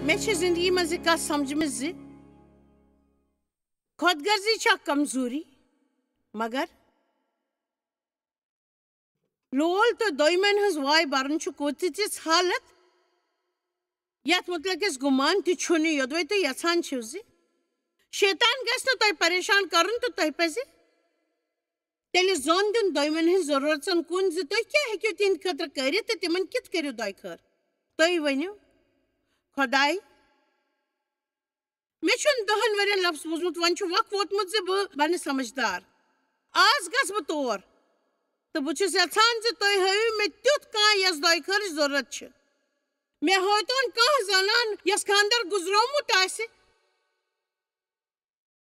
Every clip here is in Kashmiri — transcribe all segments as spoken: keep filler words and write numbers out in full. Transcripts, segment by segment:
مےٚ چھِ زندگی منٛز یہِ کتھ سمجھمٕژ زِ خۄد غرضی چھِ اکھ کمزوری، مگر لول تہٕ دویمٮ۪ن ہٕنٛز واے برُن چھُ کۭژ تِژھ حالت، یتھ متعلق اَسہِ گُمان تہِ چھُنہٕ، یوٚدوے تُہۍ یژھان چھِو زِ شیطان گژھِ نہٕ تۄہہِ پریشان کرُن تہٕ تۄہہِ پزِ تیٚلہِ زوٚن دیُن دویمٮ۪ن ہٕنٛز ضروٗرژن کُن زِ تُہۍ کیٛاہ ہیٚکِو تِہنٛدِ خٲطرٕ کٔرِتھ تہٕ تِمن کِتھ کٔرِو دۄیہِ خٲر۔ تُہۍ ؤنِو، خۄداے، مےٚ چھُنہٕ دَہَن ؤرین لفظ بوٗزمُت، وۄنۍ چھُ وق ووتمُت زِ بہٕ بنہٕ سمجھدار۔ آز گژھٕ بہٕ تور تہٕ بہٕ چھُس یژھان زِ تُہۍ ہٲیِو مےٚ تیُتھ کانٛہہ یَس دۄیہِ خٲرٕچ ضروٗرت چھِ۔ مےٚ ہٲوتون کانٛہہ زنان یۄس خانٛدر گُزرومُت آسہِ،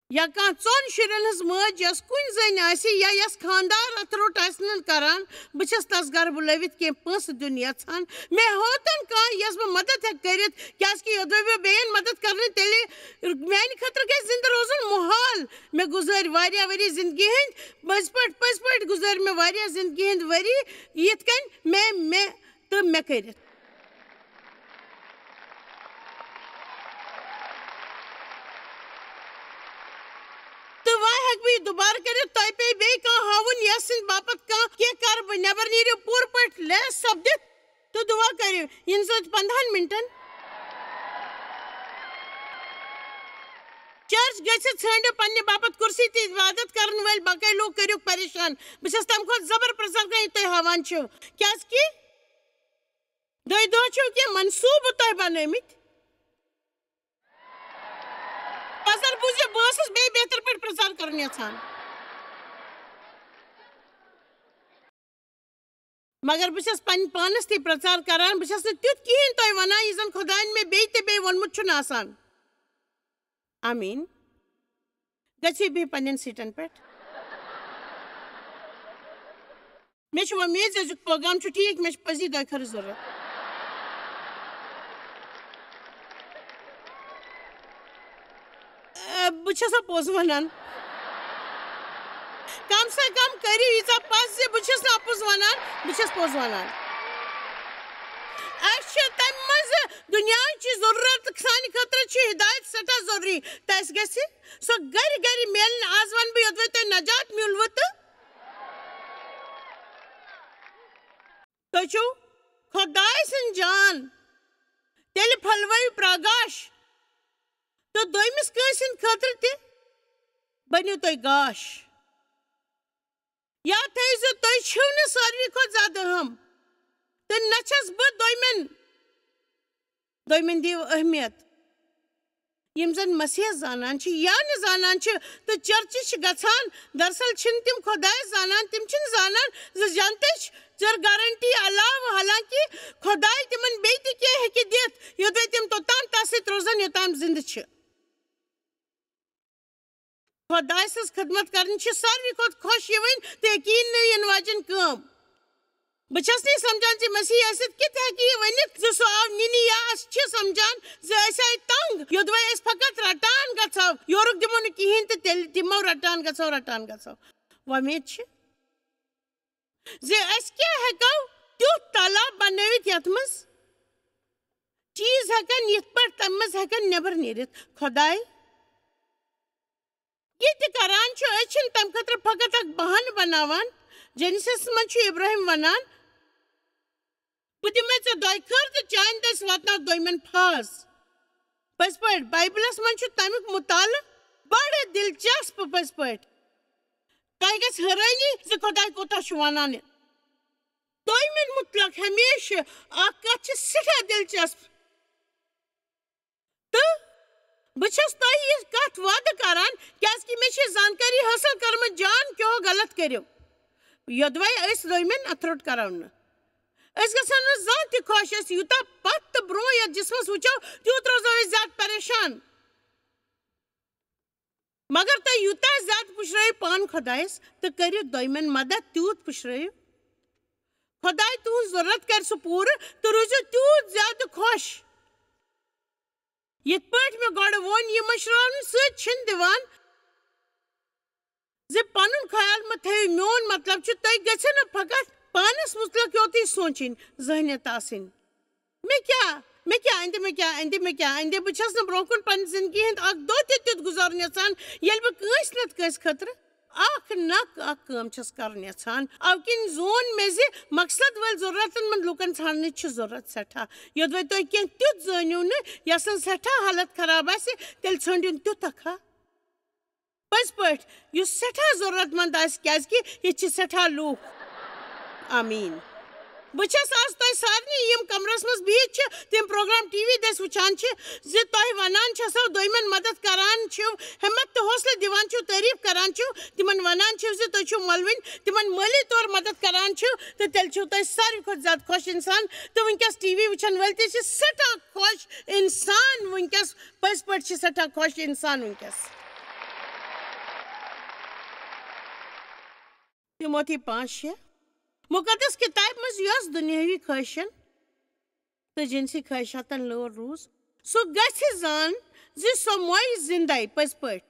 یا کانٛہہ ژۄن شُرٮ۪ن ہٕنٛز مٲج یۄس کُنہِ زٔنۍ آسہِ یا یۄس خانٛدار اَتھٕ روٚٹ آسہِ نہٕ کران، بہٕ چھَس تَس گرٕ بُلٲوِتھ کینٛہہ پونٛسہٕ دیُن یژھان۔ مےٚ ہٲوتن کانٛہہ یۄس بہٕ مدد ہٮ۪کہٕ کٔرِتھ، کیٛازِ کہِ یوٚدوے بہٕ بیٚین مدد کرنہٕ، تیٚلہِ میٛانہِ خٲطرٕ گژھِ زِندٕ روزُن محال۔ مےٚ گُزٲرۍ واریاہ ؤری زِندگی ہٕنٛدۍ، پٔزۍ پٲٹھۍ، پٔزۍ پٲٹھۍ گُزٲرۍ مےٚ واریاہ زِندگی ہٕنٛدۍ ؤری یِتھ کٔنۍ مےٚ، مےٚ تہٕ مےٚ کٔرِتھ۔ تہٕ وۄنۍ ہیٚکہٕ بہٕ یہِ دُبارٕ کٔرِتھ، تۄہہِ پیٚیہِ بیٚیہِ کانٛہہ ہاوُن، یَس سٕنٛدِ باپتھ کانٛہہ کینٛہہ کَرٕ بہٕ۔ نٮ۪بر نیٖرِو پوٗرٕ پٲٹھۍ لیس سپدِتھ تہٕ دُعا کٔرِو۔ یِنہٕ سۭتۍ پنٛدہَن مِنٹَن۔ چرچ گٔژھِتھ ژھٲنٛڈِو پننہِ باپتھ کُرسی تہٕ عبادت کرن وٲلۍ باقٕے لوٗکھ کٔرِو پریشان۔ بہٕ چھَس تَمہِ کھۄتہٕ زبر پرٛژھان کانٛہہ یہِ تُہۍ ہاوان چھِو، کیٛازِ کہِ دۄیہِ دۄہ چھِو کینٛہہ منصوٗبہٕ تۄہہِ بنٲومٕتۍ۔ پزر بوٗزِو، بہٕ ٲسٕس بیٚیہِ بہتر پٲٹھۍ پرٛچار کرُن یژھان۔ مگر بہٕ چھَس پننہِ پانَس تہِ پرٛچار کران۔ بہٕ چھَس نہٕ تیُتھ کِہیٖنۍ تۄہہِ وَنان، یہِ زَن خۄدایَن مےٚ بیٚیہِ تہِ بیٚیہِ ووٚنمُت چھُنہٕ آسان۔ آمیٖن۔ گٔژھِو بِہِو پننٮ۪ن سیٖٹَن پٮ۪ٹھ۔ مےٚ چھِ وۄمید زِ أزیُک پروگرام چھُ ٹھیٖک، مےٚ چھِ پٔزی دۄیہِ خٲرٕچ ضروٗرت۔ آ، بہٕ چھَسا پوٚز وَنان؟ کم سے کم کٔرِو ییٖژاہ پَژھ زِ بہٕ چھَس نہٕ اَپُز وَنان، بہٕ چھَس پوٚز وَنان۔ اَسہِ چھِ تَمہِ منٛزٕ دُنیاہٕچ ضروٗرت، سانہِ خٲطرٕ چھِ ہدایت سٮ۪ٹھاہ ضروٗری۔ تہٕ اَسہِ گژھِ سۄ گرِ گرِ میلٕنۍ۔ آز وَنہٕ بہٕ، یوٚدوَے تۄہہِ نجات میوٗلوٕ تہٕ تُہۍ چھِو خۄداے سٕنٛز جان، تیٚلہِ پھٔلوٲیِو پرٛاگاش تہٕ دوٚیمِس کٲنٛسہِ ہٕنٛدِ خٲطرٕ تہِ بٔنِو تُہۍ گاش۔ یاد تھٲیِو زِ تُہۍ چھِو نہٕ ساروی کھۄتہٕ زیادٕ اہم تہٕ نہ چھَس بہٕ دوٚیمٮ۪ن۔ دوٚیمٮ۪ن دِیِو اہمیت۔ یِم زَن مسیحس زانان چھِ یا نہٕ زانان چھِ تہٕ چرچہِ چھِ گژھان، دراصل چھِنہٕ تِم خۄدایَس زانان، تِم چھِنہٕ زانان زِ جنتٕچ ژٔر گارنٹی علاوٕ، حالانکہِ خۄداے تِمن بیٚیہِ تہِ کینٛہہ ہیٚکہِ دِتھ، یوٚتام تِم توٚتام تَس سۭتۍ روزن، یوٚتام زِندٕ چھِ۔ خۄداے سٕنٛز خدمت کرٕنۍ چھِ ساروی کھۄتہٕ خۄش یِوٕنۍ تہٕ یقیٖن نہٕ یِنہٕ واجٮ۪ن کٲم۔ بہٕ چھَس نہٕ یہِ سمجھان زِ مسیح ٲسِتھ کِتھ ہٮ۪کہِ یہِ ؤنِتھ زِ سُہ آو نِنہِ، یا أسۍ چھِ سمجھان زِ أسۍ آیہِ تنگ، یوٚدوَے أسۍ فقط رٹان گژھو، یورُک دِمو نہٕ کِہیٖنۍ تہٕ تیٚلہِ دِمو رٹان گژھو، رٹان گژھو۔ وۄمید چھِ زِ أسۍ کیٛاہ ہٮ۪کو تیُتھ تالاب بنٲوِتھ یَتھ منٛز چیٖز ہٮ۪کن یِتھ پٲٹھۍ تَمہِ منٛز ہٮ۪کن نٮ۪بر نیٖرِتھ۔ خۄداے یہِ تہِ کران چھُ، أسۍ چھِنہٕ تَمہِ خٲطرٕ فقط اکھ بہانہٕ بناوان۔ جینیسس منٛز چھُ ابراہیم وَنان، "بہٕ دِمے ژےٚ دۄیہِ خٲر تہٕ چانہِ دٔسۍ واتناو دوٚیمٮ۪ن پھاز۔" پٔزۍ پٲٹھۍ، بایبلس منٛز چھُ تَمیُک مُطالعہٕ بڑٕ دلچسپ۔ پٔزۍ پٲٹھۍ، تۄہہِ گژھِ حٲرٲنی زِ خۄداے کوٗتاہ چھُ وَنان۔ دوٚیمٮ۪ن مُتعلق ہمیشہٕ اکھ کتھ چھِ سٮ۪ٹھاہ دلچسپ۔ تہٕ بہٕ چھَس تۄہہِ یہِ کتھ وعدٕ کران، کیازِ کہِ مےٚ چھِ یہِ زانکٲری حٲصِل کٔرمٕژ، جان کیو غلط کٔرِو، یوٚدوَے أسۍ دوٚیمٮ۪ن اَتھٕ روٚٹ کرو نہٕ۔ أسۍ گژھو نہٕ زانٛہہ تہِ خۄش، أسۍ یوٗتاہ پتھ تہٕ برونٛہہ یَتھ جسمس وٕچھو، تیوٗت روزو أسۍ زیادٕ پریشان۔ مگر تُہۍ یوٗتاہ زیادٕ پُشرٲیِو پان خۄدایَس تہٕ کٔرِو دوٚیمٮ۪ن مدد، تیوٗت پُشرٲیِو۔ خۄداے تُہٕنٛز ضروٗرت کرِ سُہ پوٗرٕ تہٕ روٗزِو تیوٗت زیادٕ خۄش۔ یِتھ پٲٹھۍ مےٚ گۄڈٕ ووٚن، یہِ مٔشراونہٕ سۭتۍ چھِنہٕ دِوان زِ پنُن خیال مہٕ تھٲیِو۔ میون مطلب چھُ، تُہۍ گٔژھِو نہٕ فقط پانَس مُتعلق یوتُے سونٛچِنۍ، ذہنیت آسٕنۍ۔ مےٚ کیٛاہ؟ مےٚ کیٛاہ اَندِ، مےٚ کیٛاہ اَندِ، مےٚ کیٛاہ اَندِ؟ بہٕ چھَس نہٕ برٛونٛہہ کُن پننہِ زندگی ہُنٛد اکھ دۄہ تہِ تیُتھ گُزارُن یژھان، ییٚلہِ بہٕ کٲنٛسہِ نتہٕ کٲنٛسہِ خٲطرٕ اکھ نہ اکھ کٲم چھَس کرُن یژھان۔ اَوٕ کِنۍ زون مےٚ زِ مقصد وٲلۍ ضروٗرتن منٛد لوٗکن ژھانڈنٕچ چھِ ضروٗرت سٮ۪ٹھاہ۔ یوٚدوَے تُہۍ کینٛہہ تیُتھ زٲنِو نہٕ، یَس زَن سٮ۪ٹھاہ حالت خراب آسہِ، تیٚلہِ ژھٲنٛڈِن تیُتھ اکھ ہا۔ پٔزۍ پٲٹھۍ، یُس سٮ۪ٹھاہ ضروٗرت مند آسہِ، کیازِ کہِ ییٚتہِ چھِ سٮ۪ٹھاہ لوٗکھ۔ آمیٖن۔ بہٕ چھَس آز تۄہہِ سارنٕے یِم کمرس منٛز بِہِتھ چھِ، تِم پروگرام ٹی وی دٔسۍ وٕچھان چھِ، زِ تۄہہِ ونان چھَسو، دوٚیمٮ۪ن مدد کران چھِو، ہمت تہٕ حوصلہٕ دِوان چھِو، تعریف کران چھِو، تِمن ونان چھِو زِ تُہۍ چھِو مۄلوٕنۍ، تِمن مٲلی طور مدد کران چھِو، تہٕ تیٚلہِ چھِو تُہۍ ساروی کھۄتہٕ زیادٕ خۄش انسان۔ تہٕ وٕنکیٚس ٹی وی وٕچھن وٲلۍ تہِ چھِ سٮ۪ٹھاہ خۄش انسان وٕنکیٚس، پٔزۍ پٲٹھۍ چھِ سٮ۪ٹھاہ خۄش انسان وٕنکیٚس۔ تِموتھی پانٛژھ شےٚ۔ مُقدس کِتابہِ منٛز یۄس دُنیٲوی خٲہِشن تہٕ جِنسی خٲہِشاتن لٲر روٗز، سُہ گژھِ زان زِ سۄ مۄیہِ زِندَے پٔزۍ پٲٹھۍ۔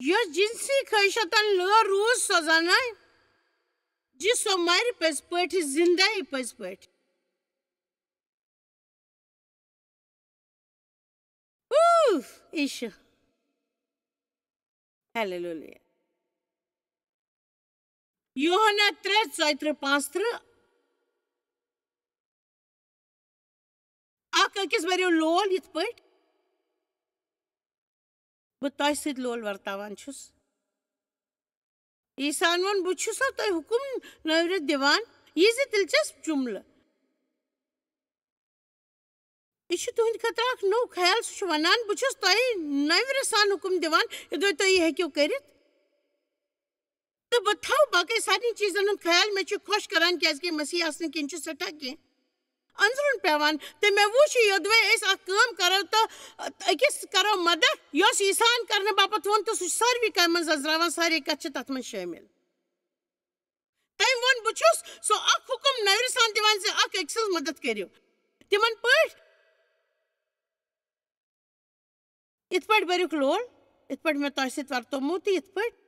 یۄس جِنسی خٲہِشاتن لٲر روٗز، سۄ زانَے زِ سۄ مَرِ پٔزۍ پٲٹھۍ زِندَے پٔزۍ پٲٹھۍ۔ اوف، یہِ چھُ۔ ہیلیلویا۔ یوحنا ترٛےٚ، ژۄیہِ ترٕٛہ، پانٛژھ ترٕٛہ۔ اکھ أکِس بٔرِو لول یِتھ پٲٹھۍ بہٕ تۄہہِ سۭتۍ لول ورتاوان چھُس۔ عیسیٰ ہن ووٚن، "بہٕ چھُسو تۄہہِ حُکُم نٲوِتھ دِوان۔" یہِ زِ دلچسپ جملہٕ۔ یہِ چھُ تُہنٛدِ خٲطرٕ اکھ نوٚو خیال۔ سُہ چھُ ونان، "بہٕ چھُس تۄہہِ نٔوِ رژھِ سان حُکم دِوان، یوٚدوَے تُہۍ یہِ ہیٚکِو کٔرِتھ۔ تہٕ بہٕ تھاوٕ باقٕے سارنٕے چیٖزن ہُنٛد خیال۔ مےٚ چھُ خۄش کران، کیازِ کہِ مسیح آسنہٕ کِنۍ چھُ سٮ۪ٹھاہ کینٛہہ أنٛزرُن پٮ۪وان۔ تہٕ مےٚ وُچھ، یوٚدوَے أسۍ اکھ کٲم کرو تہٕ أکِس کرو مدد، یۄس عیسیٰ ہن کرنہٕ باپتھ ووٚن، تہٕ سُہ چھُ ساروٕے کامہِ منٛز أنٛزراوان، سارے کتھٕ چھِ تتھ منٛز شٲمِل۔" تٔمۍ ووٚن، "بہٕ چھُس سُہ اکھ حُکم نوِ رژھِ سان دِوان زِ اکھ أکۍ سٕنٛز مدد کٔرِو۔ تِمن پٲٹھۍ، یِتھ پٲٹھۍ بٔرِکھ لول، یِتھ پٲٹھۍ مےٚ تۄہہِ سۭتۍ ورتومُت، تہٕ یِتھ پٲٹھۍ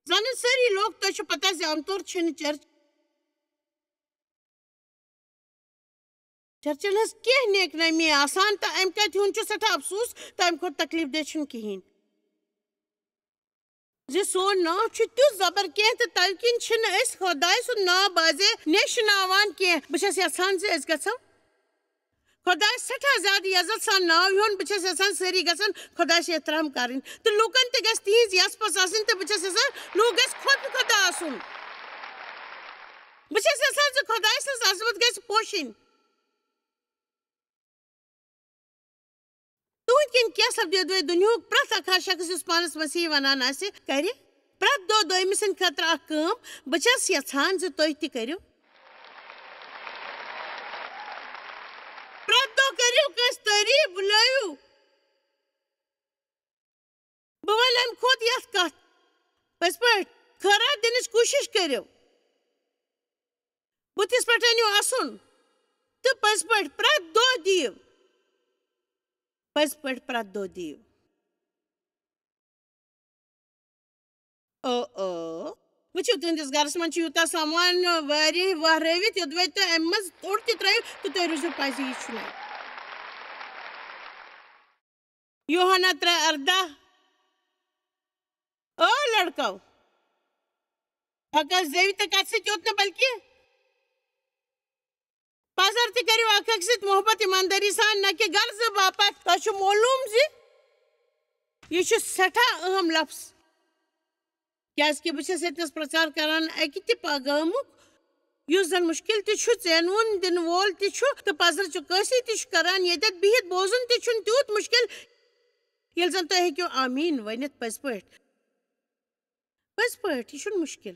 زانن سٲری لوٗکھ۔" تۄہہِ چھُ پتہ زِ عام طور چھِنہٕ چرچ چرچن ہٕنٛز کینٛہہ نیک نٲمی آسان، تہٕ امہِ کتھِ ہُنٛد چھُ سٮ۪ٹھاہ افسوس، تہٕ امہِ کھۄتہٕ تکلیف دہ چھُنہٕ کِہیٖنۍ زِ سون ناو چھُ تیُتھ زبر کینٛہہ، تہٕ تَوٕ کِنۍ چھِنہٕ أسۍ خۄداے سُنٛد ناو بازے نیشناوان کینٛہہ۔ بہٕ چھَس یژھان زِ أسۍ گژھو خۄدایَس سٮ۪ٹھاہ زیادٕ عزت سان ناو ہیوٚن۔ بہٕ چھَس یژھان سٲری گژھن خۄدایَس احترام کَرٕنۍ، تہٕ لوٗکَن تہِ گژھِ تِہِنٛز یَژھ پَژھ آسٕنۍ، تہٕ بہٕ چھَس یژھان لوٗکھ گژھِ خۄد بہٕ خۄدا آسُن۔ بہٕ چھَس یژھان زِ خۄدایہِ سٕنٛز عظمت گژھِ پوشِنۍ۔ تُہنٛدۍ کِنۍ کیٛاہ سپدِ، یوٚدوَے دُنیاہُک پرٛٮ۪تھ اکھ ہا شخص، یُس پانَس مسیحی ونان آسہِ، کرِ پرٛٮ۪تھ دۄہ دوٚیمہِ سٕنٛدِ خٲطرٕ اکھ کٲم؟ بہٕ چھَس یژھان زِ تُہۍ تہِ کٔرِو۔ پرٛٮ۪تھ دۄہ کٔرِو کٲنٛسہِ تعریٖف، بُلٲیِو۔ بہٕ وَنہٕ اَمہِ کھۄتہٕ یَتھ کَتھ، پٔزۍ پٲٹھۍ خٲرات دِنٕچ کوٗشِش کٔرِو۔ بُتھِس پٮ۪ٹھ أنِو اَسُن تہٕ پٔزۍ پٲٹھۍ پرٛٮ۪تھ دۄہ دِیِو۔ پٔزۍ پٲٹھۍ پرٛٮ۪تھ دۄہ دِیِو۔ او او۔ وٕچھِو، تُہٕنٛدِس گَرَس منٛز چھُ یوٗتاہ سامان وارِ وہرٲوِتھ، یوٚدوَے تُہۍ اَمہِ منٛز توٚڑ تہِ ترٛٲیِو، تہٕ تُہۍ روٗزِو پَزِ یہِ چھُنہٕ۔ یوحنا ترٛےٚ اَرداہ۔ او لڑکو، اکھ أکۍ زیوِ تہٕ کتھ سۭتۍ یوت نہٕ بلکہِ پزر تہِ کٔرِو اکھ أکۍ سۭتۍ محبت ایماندٲری سان، نہ کہِ غرضہٕ باپتھ۔ تۄہہِ چھُ معلوم زِ یہِ چھُ سٮ۪ٹھاہ اہم لفظ، کیازِ کہِ بہٕ چھَس ییٚتنَس پرچار کران اَکہِ تہِ پاغامُک، یُس زَن مُشکِل تہِ چھُ، ژینوُن دِنہٕ وول تہِ چھُ، تہٕ پزر چھُ کٲنٛسی تہِ چھُ کران، ییٚتٮ۪تھ بِہِتھ بوزُن تہِ چھُنہٕ تیوٗت مُشکِل، ییٚلہِ زَن تُہۍ ہیٚکِو آمیٖن ؤنِتھ پٔزۍ پٲٹھۍ۔ پٔزۍ پٲٹھۍ، یہِ چھُنہٕ مُشکِل۔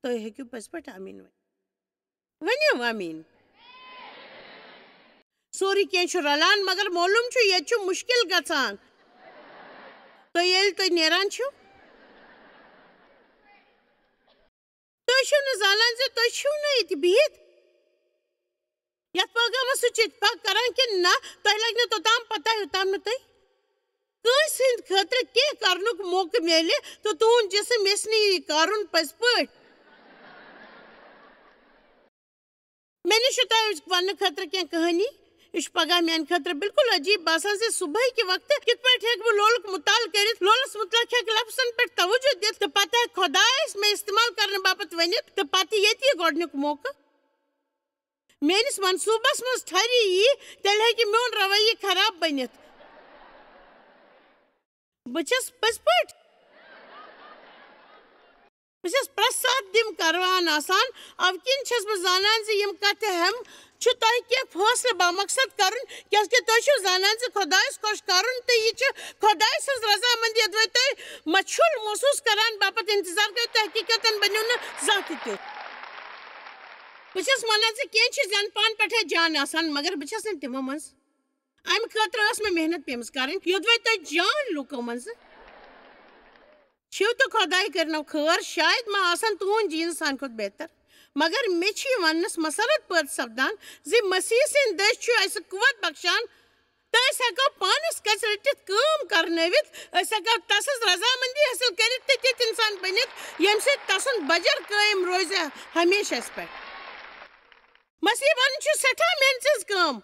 تُہۍ ہیٚکِو پٔزۍ پٲٹھۍ آمیٖن ؤنِتھ۔ ؤنِو آمیٖن۔ سورُے کینٛہہ چھُ رلان، مگر معلوم چھُ، ییٚتہِ چھُ مُشکِل گژھان۔ تُہۍ ییٚلہِ تُہۍ نیران چھِو، تُہۍ چھِو نہٕ زانان زِ تُہۍ چھِو نہٕ ییٚتہِ بِہِتھ یَتھ پروگرامَس سۭتۍ چھِ اتفاق کران کِنہٕ نہ، تۄہہِ لگہِ نہٕ توٚتام پتہ، یوٚتام نہٕ تُہۍ کٲنٛسہِ ہٕنٛدِ خٲطرٕ کینٛہہ کرنُک موقعہٕ میلہِ تہٕ تُہُنٛد جسم یژھِ نہٕ یہِ کرُن پٔزۍ پٲٹھۍ۔ مےٚ نِش چھُ تۄہہِ وننہٕ خٲطرٕ کینٛہہ کہانی۔ یہِ چھُ پگاہ میانہِ خٲطرٕ بالکل عجیب باسان زِ صبحٲے کہِ وقتہٕ کِتھ پٲٹھۍ ہیٚکہٕ بہٕ لولُک مُطالعہٕ کٔرِتھ، لولس مُتعلق ہیٚکہٕ لفظن پٮ۪ٹھ توجہ دِتھ تہٕ پتہٕ ہیٚکہِ خۄدایس مےٚ استعمال کرنہٕ باپتھ ؤنِتھ تہٕ پتہٕ ییٚتہِ یہِ گۄڈٕنیُک موقعہٕ میٲنِس منصوٗبس منٛز ٹھرِ یی، تیٚلہِ ہیٚکہِ میون رویہِ خراب بٔنِتھ۔ بہٕ چھَس پٔزۍ پٲٹھۍ بہٕ چھَس پرٛٮ۪تھ ساتہٕ تِم کَران آسان، اَوٕ کِنۍ چھَس بہٕ زانان زِ یِم کَتھٕ ہٮ۪م چھُ تۄہہِ کینٛہہ فٲصلہٕ بامقصد کَرُن، کیٛازِکہِ تُہۍ چھِو زانان زِ خۄدایَس خۄش کَرُن تہٕ یہِ چھِ خۄداے سٕنٛز رضامٔندی، یوٚدوَے تُہۍ مَشغوٗل محسوٗس کَران باپتھ اِنتظار کٔرِو، تُہۍ حقیٖقتَن بٔنِو نہٕ زانٛہہ تہِ تیُتھ۔ بہٕ چھَس وَنان زِ کینٛہہ چھِ زَن پانہٕ پٮ۪ٹھَے جان آسان، مگر بہٕ چھَس نہٕ تِمو منٛز۔ اَمہِ خٲطرٕ ٲس مےٚ محنت پیٚمٕژ کَرٕنۍ، یوٚدوَے تۄہہِ جان لوٗکو منٛزٕ چھِو تہٕ خۄداے کٔرنو خٲر، شاید ما آسن تُہُنٛد جیٖن سانہِ کھۄتہٕ بہتر، مگر مےٚ چھِ یہِ وننس مسرت پٲدٕ سپدان زِ مسیح سٕنٛدۍ دٔسۍ چھُ اسہِ قوت بخشان تہٕ أسۍ ہٮ۪کو پانس کتھِ رٔٹِتھ کٲم کرنٲوِتھ، أسۍ ہٮ۪کو تسٕنٛز رضامندی حٲصِل کٔرِتھ تہٕ تِتھۍ انسان بٔنِتھ ییٚمہِ سۭتۍ تسُنٛد بجر قٲیِم روزِ ہمیشس پٮ۪ٹھ۔ مسیح ونُن چھُ سٮ۪ٹھاہ محنژ ہٕنٛز کٲم،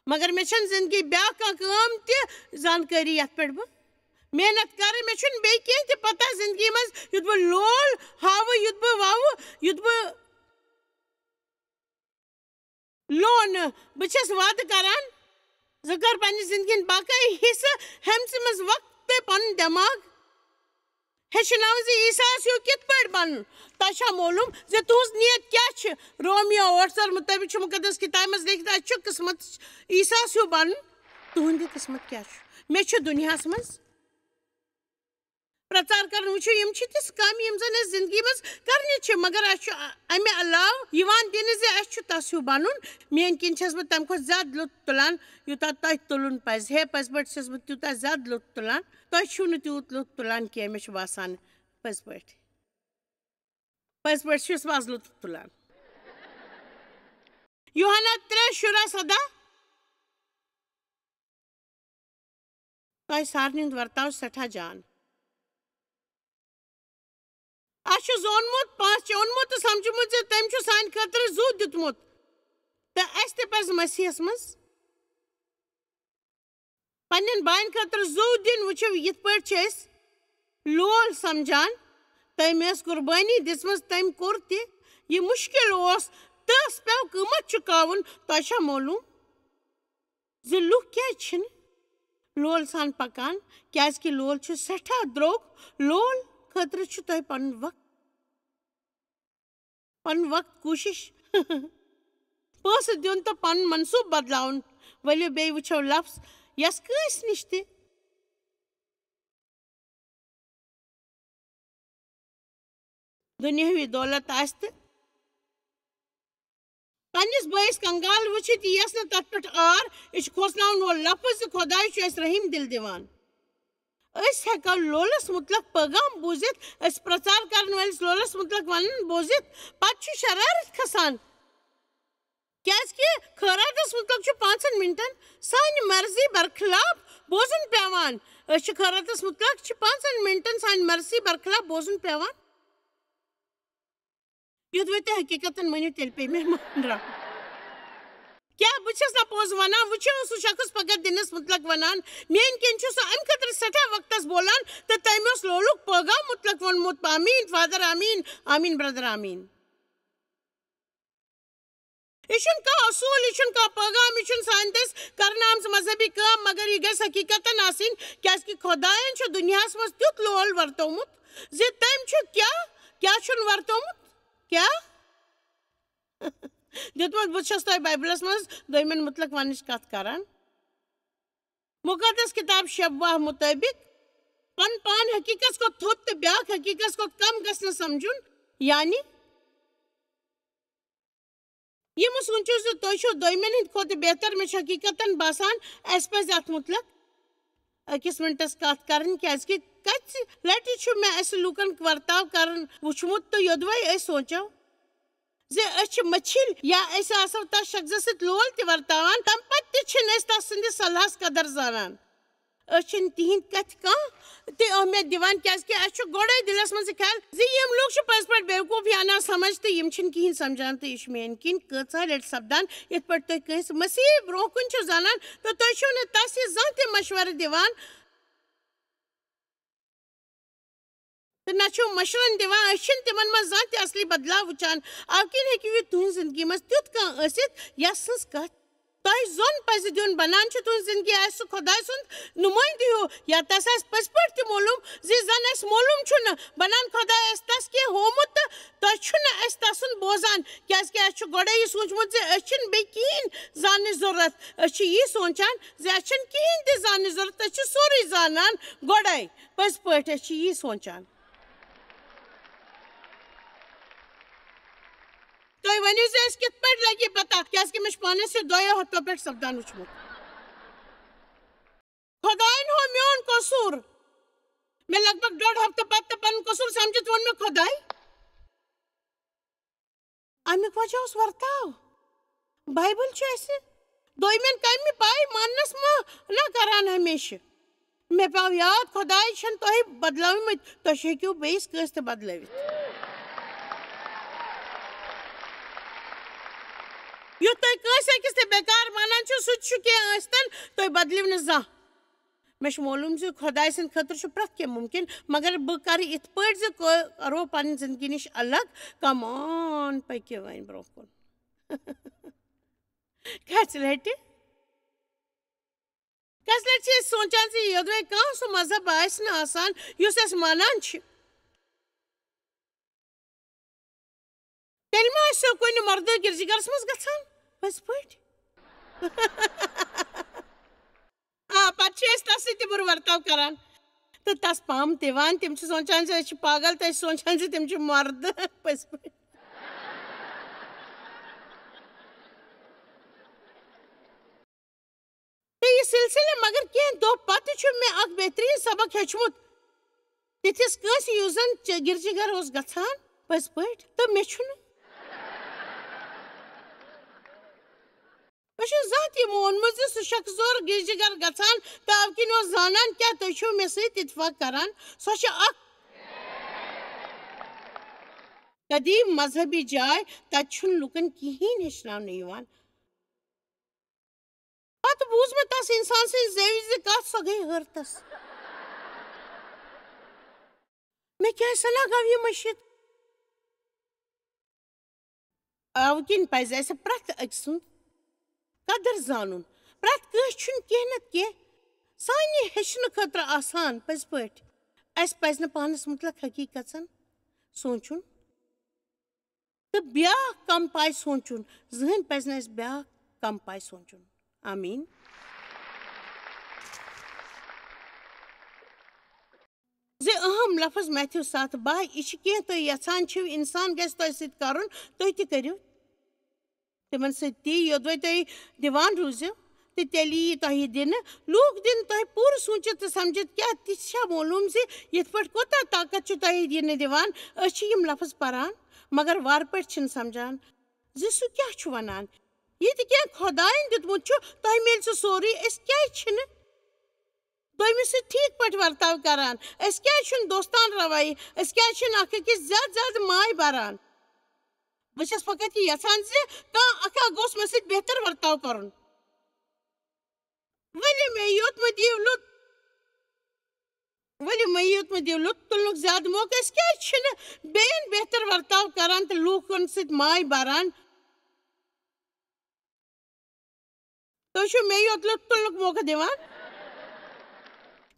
مگر مےٚ چھَنہٕ زندگی بیٛاکھ کانٛہہ کٲم تہِ زانکٲری یَتھ پٮ۪ٹھ بہٕ محنت کَرٕ۔ مےٚ چھُنہٕ بیٚیہِ کینٛہہ تہِ پَتہ زندگی منٛز، یُتھ بہٕ لول ہاوٕ، یُتھ بہٕ وَوٕ، یُتھ بہٕ لونہٕ۔ بہٕ چھَس وعدٕ کَران، زٕ کَر پنٛنہِ زندگی ہِنٛدۍ باقٕے حصہٕ ہٮ۪مژٕ منٛز وقت تہٕ پَنُن دٮ۪ماغ ہیٚچھناوُن زِ عیسیٰ ہَس ہیوٗ کِتھ پٲٹھۍ بَنُن۔ تۄہہِ چھا معلوٗم زِ تُہٕنٛز نیت کیٛاہ چھِ؟ رومیو ٲٹھ ژور مُطٲبِق چھُ مُقدس کِتابہِ منٛز لیکھِتھ، اَسہِ چھُ قٕسمت عیسیٰ ہَس ہیوٗ بَنُن۔ تُہٕنٛدِ قٕسمت کیٛاہ چھُ؟ مےٚ چھُ دُنیاہَس منٛز پرٛچار کَرُن۔ وٕچھِو، یِم چھِ تِژھ کامہِ یِم زَن اَسہِ زِندگی منٛز کَرنہِ چھِ، مگر اَسہِ چھُ اَ-، اَمہِ علاوٕ یِوان دِنہٕ زِ اَسہِ چھُ تَس ہیوٗ بَنُن۔ میٛانہِ کِنۍ چھَس بہٕ تَمہِ کھۄتہٕ زیادٕ لُطُف تُلان، یوٗتاہ تۄہہِ تُلُن پَزِ ہے۔ پٔزۍ پٲٹھۍ چھَس بہٕ تیوٗتاہ زیادٕ لُطُف تُلان۔ تۄہہِ چھُو نہٕ تیوٗت لُطُف تُلان کینٛہہ، مےٚ چھُ باسان، پٔزۍ پٲٹھۍ۔ پٔزۍ پٲٹھۍ چھُس بہٕ آز لُطُف تُلان۔ یوحنا ترٛےٚ شُراہ سَداہ۔ تۄہہِ سارنٕے ہُنٛد ورتاو سٮ۪ٹھاہ جان۔ اَسہِ چھُ زونمُت، پانٛژھ چھُ اوٚنمُت تہٕ سمجھمُت زِ تٔمۍ چھُ سانہِ خٲطرٕ زُو دیُتمُت، تہٕ اَسہِ تہِ پَزِ مسیحس منٛز پننٮ۪ن باین خٲطرٕ زُو دِنۍ۔ وٕچھِو، یِتھ پٲٹھۍ چھِ أسۍ لول سمجھان، تٔمۍ ٲس قربٲنی دِژمٕژ، تٔمۍ کوٚر تہِ۔ یہِ مُشکِل اوس، تہٕ اَسہِ پیوٚو قۭمتھ چُکاوُن۔ تۄہہِ چھا معلوٗم زِ لُکھ کیٛازِ چھِنہٕ لول سان پکان؟ کیٛازِکہِ لول چھُ سٮ۪ٹھاہ درٛوگ۔ لول خٲطرٕ چھُ تۄہہِ پنُن وقت پنُن وقت، کوٗشِش، پونٛسہٕ دیُن تہٕ پنُن منصوٗبہٕ بدلاوُن۔ ؤلِو بیٚیہِ وٕچھو لفظ یَس کٲنٛسہِ نِش تہِ دُنیاہوی دولت آسہِ تہٕ پننِس بٲیِس کنگال وٕچھِتھ یِیَس نہٕ تتھ پٮ۪ٹھ عار۔ یہِ چھُ کھوژناوَن وول لفظ زِ خۄداے چھُ اَسہِ رحیٖم دِل دِوان۔ أسۍ ہٮ۪کو لولس مُتلق پٲغام بوٗزِتھ، أسۍ پرٛچار کرن وٲلِس لولس مُتلق ونُن بوٗزِتھ، پتہٕ چھُ شرارت کھسان۔ کیٛازِ کہِ خٲراتس مُتلق چھُ پانٛژن مِنٹن سانہِ مرضی برخلاف بوزُن پٮ۪وان۔ أسۍ چھِ خٲراتس مُتلق چھِ پانٛژن مِنٹن سانہِ مرضی برخلاف بوزُن پٮ۪وان۔ یوٚدوَے تُہۍ حقیٖقتن مٲنِو، تیٚلہِ پیٚیہِ مےٚ مانراوُن۔ کیٛاہ بہٕ چھَس نا پوٚز وَنان؟ وٕچھِو، سُہ شخص پگاہ دِنَس مُتلق وَنان، میٛٲنۍ کِنۍ چھُ سُہ اَمہِ خٲطرٕ سٮ۪ٹھاہ وقتَس بولان تہٕ تٔمۍ اوس لولُک پٲغام مُتلق ووٚنمُت، آمیٖن، فادر آمیٖن، آمیٖن، برٛدر آمیٖن۔ یہِ چھُنہٕ کانٛہہ اصوٗل، یہِ چھُنہٕ کانٛہہ پٲغام، یہِ چھُنہٕ سانہِ دٔسۍ کرنہٕ آمٕژ مذہبی کٲم، مگر یہِ گژھِ حقیٖقتن آسٕنۍ، کیٛازِکہِ خۄدایَن چھُ دُنیاہَس منٛز تیُتھ لول ورتومُت زِ تٔمۍ چھُ کیٛاہ، کیٛاہ چھُنہٕ ورتومُت؟ کیٛاہ؟ دیُتمُت، بہٕ چھَس تۄہہِ بایبلَس منٛز دوٚیمٮ۪ن مُتلق وَننٕچ کَتھ کران۔ مُقدس کِتاب شبوہ مُطٲبِق پَنُن پان حقیٖقتَس کھۄتہٕ تھوٚد تہٕ بیٛاکھ حقیٖقتَس کھۄتہٕ کم گژھِ نہٕ سَمجھُن، یعنی یہِ مہٕ سوٗنٛچِو زِ تُہۍ چھِو دوٚیمٮ۪ن ہٕنٛدِ کھۄتہٕ بہتر۔ مےٚ چھُ حقیٖقتاً باسان، اَسہِ پَزِ اَتھ مُتلق أکِس مِنٹَس کَتھ کَرٕنۍ، کیٛازِکہِ کَژِ لَٹہِ چھُ مےٚ اَسہِ لوٗکَن ورتاو کَرُن وُچھمُت تہٕ یوٚدوَے أسۍ سونٛچو زِ أسۍ چھِ مٔچھِلۍ یا أسۍ آسو تَس شخصَس سۭتۍ لول تہِ ورتاوان، تَمہِ پَتہٕ تہِ چھِنہٕ أسۍ تَس سٕنٛدِس صلاحَس قدر زانان۔ أسۍ چھِنہٕ تِہِنٛدۍ کَتھِ کانٛہہ تہِ اہمیت دِوان، کیٛازِکہِ اَسہِ چھُ گۄڈَے دِلَس منٛز یہِ خیال زِ یِم لوٗکھ چھِ پٔزۍ پٲٹھۍ بیوقوٗف یا ناسمجھ تہٕ یِم چھِنہٕ کِہیٖنۍ سَمجھان، تہٕ یہِ چھُ میٛانہِ کِنۍ کۭژاہ لَٹہِ سَپدان، یِتھ پٲٹھۍ تُہۍ کٲنٛسہِ مسیح برٛونٛہہ کُن چھِو زانان تہٕ تُہۍ چھِو نہٕ تَس یہِ زانٛہہ تہِ مَشوَرٕ دِوان۔ تہٕ نہ چھِو مشرن دِوان، أسۍ چھِنہٕ تِمن منٛز زانٛہہ تہِ اصلی بدلاو وٕچھان۔ اَوٕ کِنۍ ہیٚکِو یہِ تُہنٛزِ زندگی منٛز تیُتھ کانٛہہ ٲسِتھ، یس سٕنٛز کتھ تۄہہِ زوٚن پزِ دیُن۔ بنان چھُ تُہنٛز زندگی آسہِ سُہ خۄداے سُنٛد نُمٲیندٕ ہیوٗ، یا تس آسہِ پٔزۍ پٲٹھۍ تہِ معلوم زِ زن اَسہِ معلوم چھُنہٕ، بنان خۄداے آسہِ تس کینٛہہ ہوومُت تہٕ تۄہہِ چھُنہٕ اَسہِ تسُنٛد بوزان، کیازکہِ اَسہِ چھُ گۄڈے یہِ سوٗنٛچمُت زِ أسۍ چھِنہٕ بیٚیہِ کِہیٖنۍ زاننٕچ ضروٗرت۔ أسۍ چھِ یی سونٛچان زِ اَسہِ چھِنہٕ کِہیٖنۍ تہِ زاننٕچ ضروٗرت، أسۍ چھِ سورُے زانان گۄڈے۔ پٔزۍ پٲٹھۍ، أسۍ چھِ یی سونٛچان۔ تُہۍ ؤنِو زِ اَسہِ کِتھ پٲٹھۍ لَگہِ یہِ پَتہ، کیٛازِکہِ مےٚ چھُ پانَس یہِ دۄیو ہَفتو پٮ۪ٹھ سَپدان وٕچھمُت۔ خۄدایَن ہوو میون قصوٗر۔ مےٚ لگ بگ ڈۄڈ ہَفتہٕ پَتہٕ تہٕ پَنُن قصوٗر سَمجھِتھ ووٚن مےٚ، خۄداے، اَمیُک وجہ اوس ورتاو۔ بایبل چھُ اَسہِ دوٚیمٮ۪ن کامہِ پاے ماننس منع کران ہمیشہٕ۔ مےٚ پیوٚو یاد، خۄداے چھِنہٕ تۄہہِ بدلٲومٕتۍ، تُہۍ ہیٚکِو بیٚیِس کٲنٛسہِ تہِ بدلٲوِتھ۔ یُتھ تُہۍ کٲنٛسہِ أکِس تہِ بیکار مانان چھِو، سُہ تہِ چھُ کینٛہہ ٲسۍتن، تُہۍ بدلِو نہٕ زانٛہہ۔ مےٚ چھُ معلوم زِ خۄداے سٕنٛدِ خٲطرٕ چھُ پرٛٮ۪تھ کینٛہہ مُمکِن، مگر بہٕ کَرٕ یِتھ پٲٹھۍ زِ کو-، کَرو پَنٕنۍ زِندگی نِش الگ۔ Come on، پٔکِو وۄنۍ برٛونٛہہ کُن۔ کَژِ لَٹہِ؟ کَژِ لَٹہِ چھِ أسۍ سونٛچان زِ یوٚدوَے کانٛہہ سُہ مذہب آسہِ نہٕ آسان، یُس أسۍ مانان چھِ، تیٚلہِ ما ٲسِو کُنہِ مردٕ گِرجہِ گرس منٛز گژھان؟ پٔزۍ پٲٹھۍ؟ آ، پتہٕ چھِ أسۍ تس سۭتۍ تہِ بُرٕ ورتاو کران تہٕ تس پام دِوان۔ تِم چھِ سونٛچان زِ أسۍ چھِ پاگل تہٕ أسۍ چھِ سونٛچان زِ تِم چھِ مردٕ۔ پٔزۍ پٲٹھۍ۔ تہٕ یہِ سلسلہٕ، مگر کینٛہہ دۄہ پتہٕ چھُ مےٚ اکھ بہترین سبق ہیوٚچھمُت۔ تِتھِس کٲنٛسہِ، یُس زن چ-، گرجہِ گر اوس گژھان، پٔزۍ پٲٹھۍ، تہٕ مےٚ چھُنہٕ۔ مےٚ چھُنہٕ زانٛہہ تہِ یِمو ووٚنمُت زِ سُہ شخص اوس گرجہِ گر گژھان تہٕ اَوٕ کِنۍ اوس زانان کیٛاہ تُہۍ چھِو مےٚ سۭتۍ اتفاق کران۔ سۄ چھِ اکھ قدیم مذہبی جاے، تتہِ چھُنہٕ لُکن کِہیٖنۍ ہیٚچھناونہٕ یِوان۔ پتہٕ بوٗز مےٚ تس انسان سٕنٛزِ زیوِ زِ کتھ، سۄ گٔیہِ حٲرتس۔ مےٚ کیٛازِ سنا گوٚو یہِ مٔشِتھ؟ اَوٕ کِنۍ پزِ اَسہِ پرٛٮ۪تھ أکۍ سُنٛد قدر زانُن۔ پرٛٮ۪تھ کٲنٛسہِ چھُنہٕ کینٛہہ نتہٕ کینٛہہ سانہِ ہیٚچھنہٕ خٲطرٕ آسان۔ پٔزۍ پٲٹھۍ، اَسہِ پزِ نہٕ پانس مُتعلق حقیٖقژن سونٛچُن۔ تہٕ بیٛاکھ کم پاے سونٛچُن۔ زٕہٕنۍ پزِ نہٕ اَسہِ بیٛاکھ کم پاے سونٛچُن۔ آمیٖن۔ زِ اہم لفظ میتھیو ستھ باہ، یہِ چھِ کینٛہہ تُہۍ یژھان چھِو انسان گژھِ تۄہہِ سۭتۍ کرُن، تُہۍ تہِ کٔرِو تِمن سۭتۍ تی، یوٚدوَے تُہۍ دِوان روٗزِو۔ تہٕ تیٚلہِ یِیہِ تۄہہِ دِنہٕ۔ لوٗکھ دِنہٕ تۄہہِ پوٗرٕ سوٗنٛچِتھ تہٕ سمجھِتھ، کیٛاہ تِژھ چھا معلوٗم زِ یِتھ پٲٹھۍ کوٗتاہ طاقت چھُ تۄہہِ دِنہٕ دِوان؟ أسۍ چھِ یِم لفظ پران، مگر وارٕ پٲٹھۍ چھِنہٕ سمجھان زِ سُہ کیٛاہ چھُ وَنان۔ یہِ تہِ کینٛہہ خۄدایَن دیُتمُت چھُ، تۄہہِ میلہِ سُہ سورُے، أسۍ کیٛازِ چھِنہٕ دوٚیمِس سۭتۍ ٹھیٖک پٲٹھۍ ورتاو کران؟ أسۍ کیٛازِ چھِنہٕ دوستان رویہِ؟ أسۍ کیٛازِ چھِنہٕ اکھ أکِس زیادٕ زیادٕ ماے بَران؟ بہٕ چھَس فقط یہِ یَژھان زِ کانٛہہ اکھ اکھ گوٚژھ مےٚ سۭتۍ بہتر ورتاو کرُن۔ ؤلِو مےٚ یوٚت مہٕ دِیِو لُت، ؤلِو مےٚ یوٚت مہٕ دِیِو لُت تُلنُک زیادٕ موقعہٕ۔ أسۍ کیٛازِ چھِنہٕ بیٚیَن بہتر ورتاو کران تہٕ لوٗکَن سۭتۍ ماے بَران؟ تُہۍ چھِو مےٚ یوت لُت تُلنُک موقعہٕ دِوان؟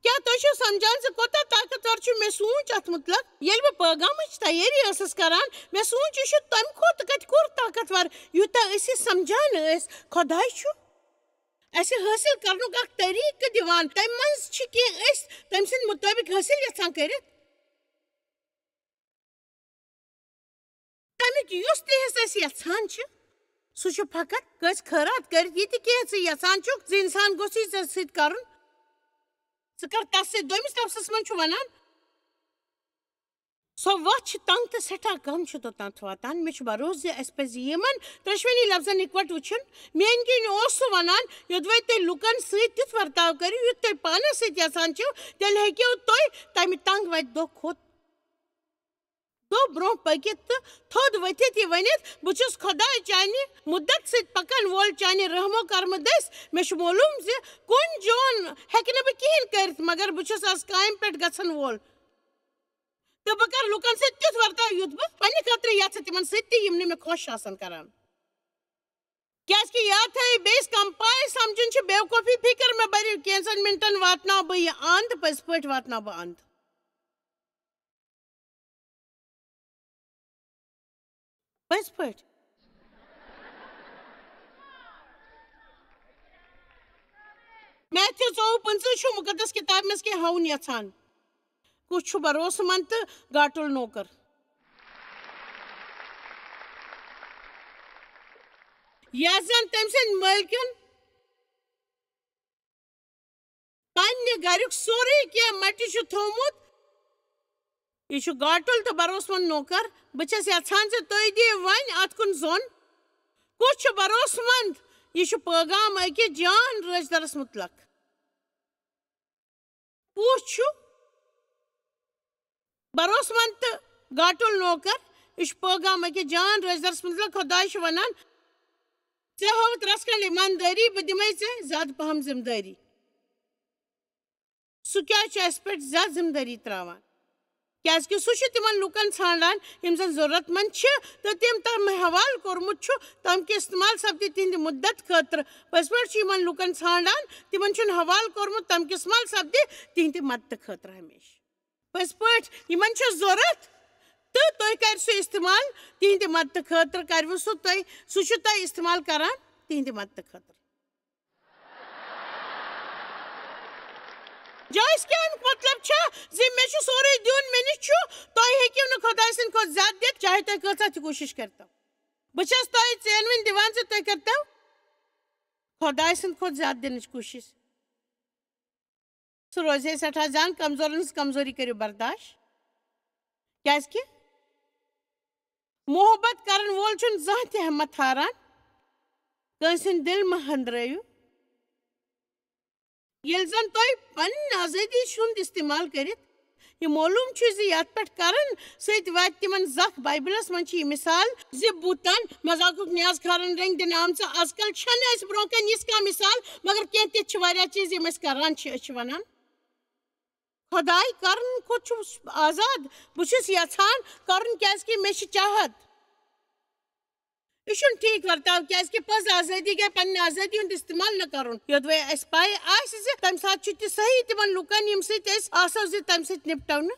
کیٛاہ تُہۍ چھِو سمجھان زِ کوٗتاہ طاقتور چھُ مےٚ سوٗنٛچ اَتھ مُتلق؟ ییٚلہِ بہٕ پٲغامٕچ تیٲری ٲسٕس کران، مےٚ سوٗنٛچ، یہِ چھُ تَمہِ کھۄتہٕ کَتہِ کوٗر طاقتور، یوٗتاہ أسۍ یہِ سمجھان ٲسۍ۔ خۄداے چھُ اَسہِ حٲصِل کرنُک اَکھ طریٖقہٕ دِوان۔ تَمہِ منٛز چھِ کینٛہہ أسۍ تَمہِ سٕنٛدِ مُطٲبِق حٲصِل یَژھان کٔرِتھ۔ تَمیُک یُس تہِ حصہٕ أسۍ یَژھان چھِ، سُہ چھُ فقط کٲنٛسہِ خٲرات کٔرِتھ۔ یہِ تہِ کینٛہہ ژٕ یَژھان چھُکھ زِ اِنسان گوٚژھ یہِ ژےٚ سۭتۍ کَرُن، ژٕ کر تَس سۭتۍ۔ دوٚیمِس لفظس منٛز چھُ وَنان، سۄ وَتھ چھِ تنگ تہٕ سٮ۪ٹھاہ کم چھِ توٚتام واتان۔ مےٚ چھُ بھروسہٕ زِ اَسہِ پَزِ یِمن دۄشوٕنی لفظن اِکوٹہٕ وٕچھُن۔ میٲنۍ کِنۍ اوس سُہ وَنان، یوٚدوَے تُہۍ لُکن سۭتۍ تیُتھ ورتاو کٔرِو، یُتھ تُہۍ پانس سۭتۍ یژھان چھِو، تیٚلہِ ہیٚکِو تُہۍ تَمہِ تنگ وَتہِ دۄہ کھۄتہٕ دۄہ برونٛہہ پٔکِتھ تہٕ تھوٚد ؤتھِتھ یہِ ؤنِتھ، "بہٕ چھُس خۄداے چانہِ مُدت سۭتۍ پکن وول، چانہِ رحم و کرمہٕ دٔسۍ۔ مےٚ چھُ معلوم زِ کُن جون ہیٚکہٕ نہٕ بہٕ کِہینۍ کٔرِتھ، مگر بہٕ چھُس از کامہِ پٮ۪ٹھ گژھن وول۔" تہٕ بہٕ کرٕ لوٗکن سۭتۍ تیُتھ ورتاو، یُتھ بہٕ پننہِ خٲطرٕ یژھٕ تِمن سۭتۍ تہِ، یِم نہٕ مےٚ خۄش آسن کران۔ کیازِ کہِ یا تھٲیِو بیٚیِس کم پاے سمجھُن چھُ بیوقوفی۔ فکر مہ بٔرِو، کینٛژن منٹن واتناو بہٕ یہِ اند، پٔزۍ پٲٹھۍ واتناو بہٕ اند۔ پٔزۍ پٲٹھۍ۔ میتھیو ژوٚوُہ پٕنٛژٕہ چھُ مُقدس کِتابہِ منٛز کینٛہہ ہاوُن یژھان۔ کُس چھُ بھروسہٕ منٛد تہٕ گاٹُل نوکر؟ یَس زَن تٔمۍ سٕنٛدۍ مٲلکَن پننہِ گرُک سورُے کینٛہہ مٹہِ چھُ تھوومُت۔ یہِ چھُ گاٹُل تہٕ بھروسہٕ منٛد نوکر۔ بہٕ چھَس یژھان زِ تُہۍ دِیِو وۄنۍ اَتھ کُن ظۄن۔ کُس چھُ بھروسہٕ منٛد؟ یہِ چھُ پٲغام أکِس جان رٲچھدَرَس مُتلق۔ کُس چھُ بھروسہٕ منٛد تہٕ گاٹُل نوکر؟ یہِ چھُ پٲغام أکِس جان رٲچھدَرَس مُتلق۔ خۄداے چھُ وَنان، "ژےٚ ہٲوٕتھ رَژھ کھنٛڈ ایٖماندٲری، بہٕ دِمَے ژےٚ زیادٕ پَہَم ذِمہٕ دٲری۔" سُہ کیٛازِ چھُ اَسہِ پٮ۪ٹھ زیادٕ ذِمہٕ دٲری ترٛاوان؟ کیٛازِکہِ سُہ چھُ تِمن لُکن ژھانٛڈان، یِم زَن ضروٗرت مند چھِ تہٕ تٔمۍ تَمہِ حوالہٕ کوٚرمُت چھُ، تَمہِ کہِ استعمال سپدِ تِہنٛدِ مدد خٲطرٕ۔ پٔزۍ پٲٹھۍ چھُ یِمن لُکن ژھانٛڈان، تِمن چھُنہٕ حوالہٕ کوٚرمُت، تَمہِ کہِ استعمال سپدِ تِہنٛدِ مدد خٲطرٕ ہمیشہٕ۔ پٔزۍ پٲٹھۍ یِمن چھُ ضروٗرت تہٕ تُہۍ کٔرِو سُہ استعمال تِہنٛدِ مدد خٲطرٕ، کٔرِو سُہ تُہۍ، سُہ چھُ تۄہہِ استعمال کران تِہنٛدِ مدد خٲطرٕ۔ جایز کیٛاہ اَمیُک مطلب چھُ زِ مےٚ چھُ سورُے دیُن، مےٚ نِش چھُ، تُہۍ ہیٚکِو نہٕ خۄداے سٕنٛدِ کھۄتہٕ زیادٕ دِتھ، چاہے تُہۍ کۭژاہ تہِ کوٗشِش کٔرتو۔ بہٕ چھَس تۄہہِ ژینوٕنۍ دِوان زِ تُہۍ کٔرتو خۄداے سٕنٛدِ کھۄتہٕ زیادٕ دِنٕچ کوٗشِش۔ سُہ روزِ ہے سٮ۪ٹھاہ زان، کمزورن ہٕنٛز کمزوری کٔرِو برداش۔ کیٛازِکہِ محبت کرن وول چھُنہٕ زانٛہہ تہِ ہمت ہاران۔ کٲنٛسہِ ہُنٛد دِل مہ ہندرٲیِو۔ ییٚلہِ زن تُہۍ پنٕنۍ آزٲدی ہُنٛد استعمال کٔرِتھ یہِ معلوم چھُ زِ یتھ پٮ۪ٹھ کرن سۭتۍ واتہِ تِمن زکھ۔ بایبلس منٛز چھِ یہِ مثال زِ بُتن مذاقُک نیاز خارن رٔنٛگۍ دِنہٕ آمژٕ۔ از کل چھنہٕ اسہِ برونٛہہ کنہِ یِژھ کانٛہہ مثال، مگر کینٛہہ تِتھۍ چھِ واریاہ چیٖز یِم أسۍ کران چھِ۔ أسۍ چھِ ونان، "خۄداے کرن کھۄتہٕ چھُس آزاد، بہٕ چھُس یژھان کرُن کیازِ کہِ مےٚ چھِ چاہت۔" یہِ چھُنہٕ ٹھیٖک ورتاو، کیازِ کہِ پٔز آزٲدی گٔے پننہِ آزٲدی ہُنٛد استعمال نہ کرُن۔ یوٚدوَے اَسہِ پَے آسہِ زِ تَمہِ ساتہٕ چھُ تہِ صحیح تِمن لُکن، یِم سۭتۍ أسۍ آسو زِ تَمہِ سۭتۍ نِپٹو نہٕ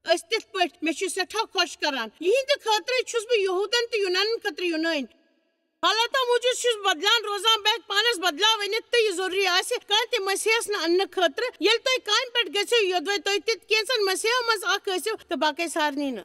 أسۍ تِتھ پٲٹھۍ۔ مےٚ چھُ سٮ۪ٹھاہ خۄش کران۔ یِہنٛدِ خٲطرٕ چھُس بہٕ یہوٗدن تہٕ یوٗنانن خٲطرٕ یوٗنٲنۍ۔ حالاتو موٗجوٗب چھُس بدلان روزان، بہٕ ہٮ۪کہٕ پانس بدلاو أنِتھ تہٕ یہِ ضروٗری آسہِ کانٛہہ تہِ مسیحس نہٕ اننہٕ خٲطرٕ۔ ییٚلہِ تُہۍ کامہِ پٮ۪ٹھ گٔژھِو، یوٚدوَے تُہۍ تہِ کینٛژن مسیحو منٛز اکھ ٲسِو تہٕ باقٕے سارنٕے نہٕ۔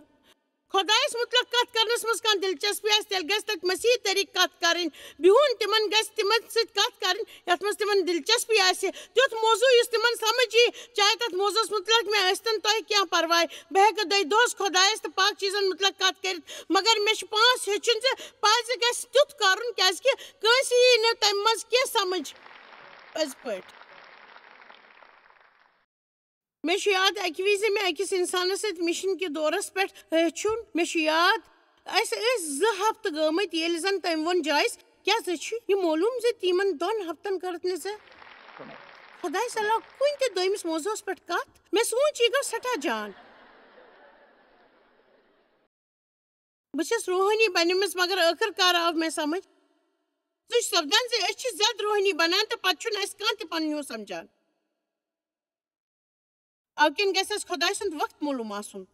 خۄدایس مُتعلق کتھ کرنس منٛز کانٛہہ دلچسپی آسہِ، تیٚلہِ گژھِ تتہِ مسیحی طریقہٕ کتھ کرٕنۍ۔ بِہُن تِمن گژھِ تِمن سۭتۍ کتھ کرٕنۍ، یتھ منٛز تِمن دلچسپی آسہِ، تیُتھ موضوع یُس تِمن سمجھ یی، چاہے تتھ موضوعس مُتعلق مےٚ ٲسۍتن تۄہہِ کینٛہہ پرواے۔ بہٕ ہٮ۪کہٕ دۄہے دۄہس خۄدایس تہٕ پاک چیٖزن مُتعلق کتھ کٔرِتھ، مگر مےٚ چھُ پانس ہیٚچھُن زِ پزِ گژھِ تیُتھ کرُن، کیازِ کہِ کٲنٛسہِ یی نہٕ تمہِ منٛز کینٛہہ سمجھ۔ پٔزۍ پٲٹھۍ۔ مےٚ چھُ یاد، اَکہِ وِزِ مےٚ أکِس اِنسانَس سۭتۍ مِشن کہِ دورس پٮ۪ٹھ ہیوٚچھُن۔ مےٚ چھُ یاد، اَسہِ ٲسۍ زٕ ہفتہٕ گٔمٕتۍ، ییٚلہِ زن تٔمۍ ووٚن جایس، "کیٛاہ ژےٚ چھُے یہِ معلوٗم زِ تِمن دۄن ہفتن کٔرٕتھ نہٕ ژےٚ خۄدایس علاوٕ کُنہِ تہِ دوٚیمِس موضوعس پٮ۪ٹھ کتھ؟" مےٚ سوٗنچ، یہِ گوٚو سٮ۪ٹھاہ جان۔ بہٕ چھَس روحٲنی بنیمٕژ، مگر ٲخٕر کار آو مےٚ سمجھ، سُہ چھُ سپدان زِ أسۍ چھِ زیادٕ روحٲنی بنان تہٕ پتہٕ چھُنہٕ اَسہِ کانٛہہ تہِ پنُن ہیوٗ سمجھان۔ اَوٕ کِنۍ گژھِ اَسہِ خۄداے سُنٛد وقت معلوٗم آسُن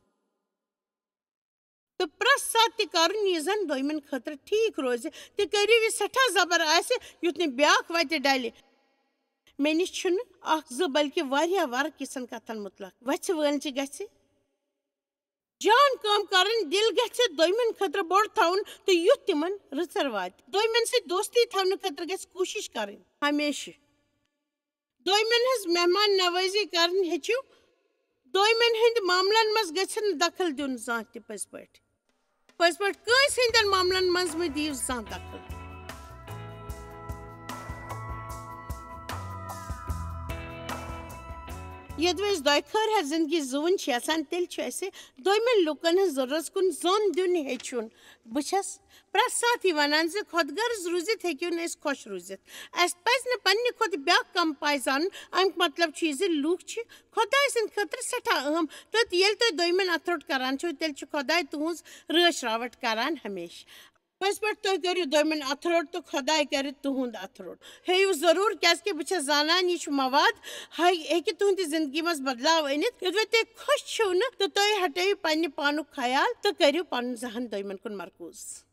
تہٕ پرٛٮ۪تھ ساتہٕ تہِ کرُن، یہِ زن دوٚیمٮ۪ن خٲطرٕ ٹھیٖک روزِ۔ تہِ کٔرِو یہِ سٮ۪ٹھاہ زبر آسہِ، یُتھ نہٕ بیٛاکھ وتہِ ڈلہِ۔ مےٚ نِش چھُنہٕ اکھ زٕ بلکہِ واریاہ ورق یِژھن کتھن مُتعلق۔ وژھِ وٲلۍ چھِ گژھِ جان کٲم کرٕنۍ، دِل گژھِ دوٚیمٮ۪ن خٲطرٕ بوٚڑ تھاوُن تہٕ یُتھ تِمن رٕژر واتہِ۔ دوٚیمٮ۪ن سۭتۍ دوستی تھاونہٕ خٲطرٕ گژھِ کوٗشش کرٕنۍ ہمیشہٕ۔ دوٚیمٮ۪ن ہٕنٛز مہمان نوٲزی کرٕنۍ ہیٚچھِو۔ دوٚیمٮ۪ن ہٕنٛدۍ معاملن منٛز گژھِ نہٕ دخل دیُن زانٛہہ تہِ پٔزۍ پٲٹھۍ۔ پٔزۍ پٲٹھۍ کٲنٛسہِ ہٕنٛدٮ۪ن معاملن منٛز مہٕ دِیِو زانٛہہ دخل۔ ییٚدوَے أسۍ دۄیہِ خٲر ہٮ۪تھ زندگی زُوٕنۍ چھِ یژھان، تیٚلہِ چھُ اَسہِ دوٚیمٮ۪ن لوٗکن ہٕنٛز ضروٗرت کُن ظۄن دیُن ہیٚچھُن۔ بہٕ چھَس پرٛٮ۪تھ ساتہٕ یہِ وَنان زِ خۄد غرض روٗزِتھ ہیٚکِو نہٕ أسۍ خۄش روٗزِتھ۔ اَسہِ پَزِ نہٕ پنٛنہِ کھۄتہٕ بیٛاکھ کَم پاے زانُن۔ اَمیُک مطلب چھُ یہِ زِ لوٗکھ چھِ خۄداے سٕنٛدِ خٲطرٕ سٮ۪ٹھاہ اہم، تہٕ ییٚلہِ تُہۍ دوٚیمٮ۪ن اَتھٕ روٚٹ کَران چھِو، تیٚلہِ چھُ خۄداے تُہٕنٛز رٲچھ راوَٹھ کَران ہمیشہٕ۔ پٔزۍ پٲٹھۍ تُہۍ کٔرِو دوٚیمٮ۪ن اَتھٕ روٚٹ تہٕ خۄداے کَرِ تُہُنٛد اَتھٕ روٚٹ۔ ہیٚیِو ضروٗر، کیٛازِکہِ بہٕ چھَس زانان یہِ چھُ مواد، ہاے-، ہیٚکہِ تُہٕنٛدِ زِندگی منٛز بدلاو أنِتھ۔ یوٚدوَے تُہۍ خۄش چھِو نہٕ تہٕ تُہۍ ہٹٲیِو پنٛنہِ پانُک خیال تہٕ کٔرِو پَنُن ذہن دوٚیمٮ۪ن کُن مرکوٗز۔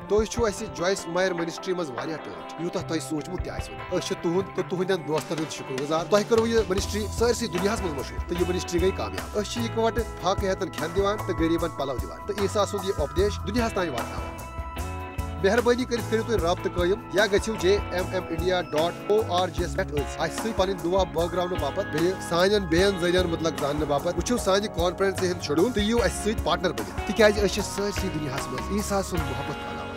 تُہۍ چھِو اَسہِ جویِس مایر منسٹری منٛز واریاہ ٹٲٹھۍ، یوٗتاہ تۄہہِ سوٗنٛچمُت تہِ آسِوٕ نہٕ۔ أسۍ چھِ تُہُنٛد تہٕ تُہٕنٛدٮ۪ن دوستن ہُنٛد شُکر گُزار۔ تۄہہِ کٔروٕ یہِ منسٹری سٲرسٕے دُنیاہَس منٛز مشہوٗر، تہٕ یہِ منسٹری گٔے کامیاب۔ أسۍ چھِ اِکہٕ وٹہٕ فاقہٕ ہٮ۪تن کھٮ۪ن دِوان تہٕ غریٖبن پلو دِوان، تہٕ عیسیٰ سُنٛد یہِ اُپدیش دُنیاہَس تام واتناوان۔ مہربٲنی کٔرِتھ کٔرِو تُہۍ رابطہٕ قٲیِم یا گٔژھِو J M M India dot O R G یَس پٮ۪ٹھ أسۍ اَسہِ سۭتۍ پنٕنۍ دُعا بٲگراونہٕ باپتھ بیٚیہِ سانٮ۪ن بیٚین ذٔریعن مُتلق زاننہٕ باپتھ۔ وٕچھِو سانہِ کانفرنسہِ ہُنٛد شیڈول تہٕ یِیِو اَسہِ سۭتۍ پارٹنر بٔنِتھ، تِکیٛازِ أسۍ چھِ سٲرسٕے دُنیاہَس منٛز عیسیٰ سُنٛد محبت پھٔہلاوان۔